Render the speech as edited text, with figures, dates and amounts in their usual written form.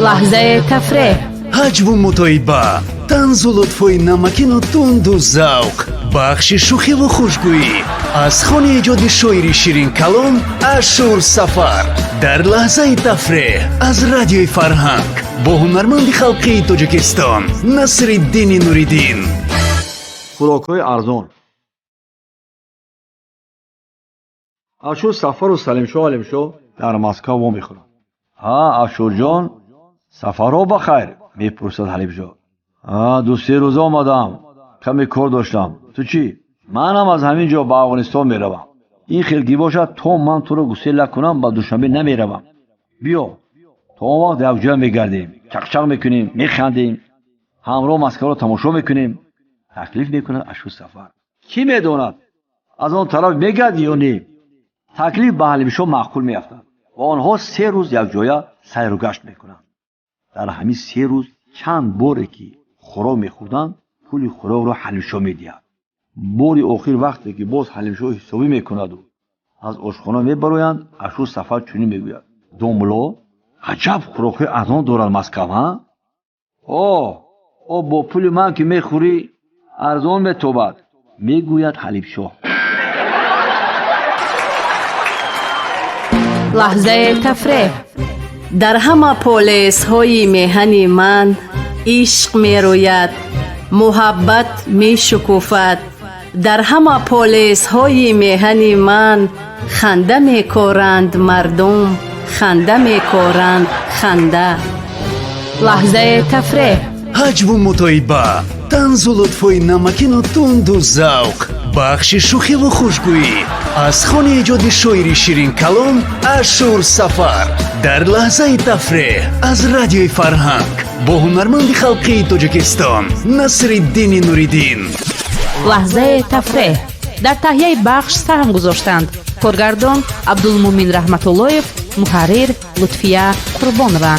Лаҳзаи тафреҳ. Ҳаҷву мутоиба, танзу лутфҳои намакину тунду завқ, бахши шӯхиву хушгӯӣ аз хони эҷоди шоири ширинкалом Ашур Сафар дар лаҳзаи тафреҳ аз Радиои Фарҳанг бо ҳунарманди халқии Тоҷикистон Насриддини Нуриддин. Хӯрокҳои арзон. Ашур Сафару Салимшоҳ Алимшоҳ дар Москав вомехӯранд. Ҳа, Ашурҷон, сафарҳо ба хайр? Мепурсад Ҳалимшоҳ. Ҳа, 2-се рӯза омадам, каме кор доштам. Ту чӣ? Манам аз ҳамин ҷо ба Афғонистон меравам. Ин хел ки бошад, то ман туро гусел накунам, ба Душанбе намеравам. Биё, то он вақт якҷоя мегардем, чақчақ мекунем, механдем, ҳамроҳ Москваро тамошо мекунем. Таклиф мекунад Ашур Сафар. Кӣ медонад, аз он тараф мегардӣ ё не? Таклиф ба Ҳалимшоҳ маъқул меафтад ва онҳо 3 рӯз якҷоя сайру гашт мекунанд. Дар ҳамин 3 рӯз чанд боре ки хӯрок мехӯрданд, пули хӯрокро Ҳалимшоҳ медиҳад. Бори охир вақте ки боз Ҳалимшоҳ ҳисобӣ мекунаду аз ошхона мебароянд, Ашур Сафар чунин мегӯяд: Домуло, аҷаб хӯрокҳои арзон дорад Москав, ҳа? О, о, бо пули ман ки мехӯрӣ, арзон метобад, мегӯяд Ҳалимшоҳ. Лаҳзаи тафреҳ. Дар ҳама полесҳои меҳани ман ишқ мерӯяд, муҳаббат мешукуфад. Дар ҳама полесҳои меҳани ман ханда мекоранд мардум, ханда мекоранд ханда. Лаҳзаи тафреҳ. Ҳаҷву мутоиба, танзу лутфҳои намакину тунду завқ, бахши шӯхиву хушгӯӣ аз хони эҷоди шоири ширинкалом Ашур Сафар дар лаҳзаи тафреҳ аз Радиои Фарҳанг бо ҳунарманди халқии Тоҷикистон Насриддини Нуриддин. Лаҳзаи тафреҳ. Дар таҳияи бахш саҳм гузоштанд коргардон Абдулмумин Раҳматуллоев, муҳаррир Лутфия Қурбонова.